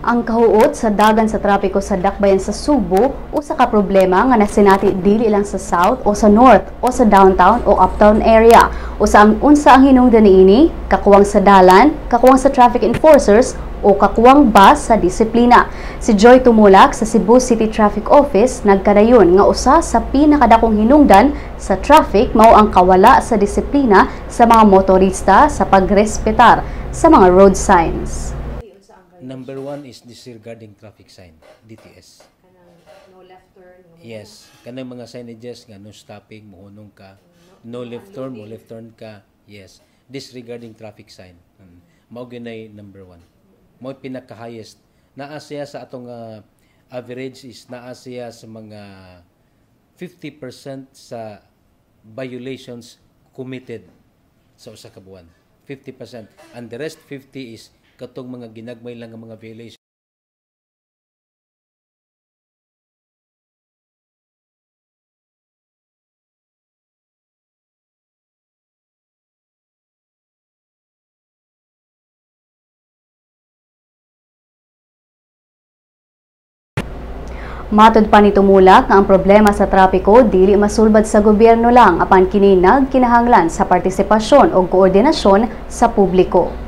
Ang kahuot sa dagan sa trapiko sa dakbayan sa Subo usa ka problema nga nasinati dili lang sa south o sa north o sa downtown o uptown area. Usa ang unsa ang hinungdan niini, kakuwang sa dalan, kakuwang sa traffic enforcers o kakuwang ba sa disiplina. Si Joy Tumulak sa Cebu City Traffic Office nagkadayon nga usa sa pinakadakong hinungdan sa traffic mao ang kawala sa disiplina sa mga motorista sa pagrespetar sa mga road signs. Number one is disregarding traffic sign, DTS. Kanang no left turn. Yes, kanang mga signages nga no stopping, mohunong ka, no left turn, mo left turn ka. Yes, disregarding traffic sign. Mao gyud number one. Mao pinaka-highest. Naa siya sa atong average is naa siya sa mga 50% sa violations committed sa usa ka buwan. 50%, and the rest 50 is katong mga ginagmay lang nga mga violation. Matod pa ni Tumulak nga ang problema sa trapiko dili masulbad sa gobyerno lang apan kini nagkinahanglan sa partisipasyon o koordinasyon sa publiko.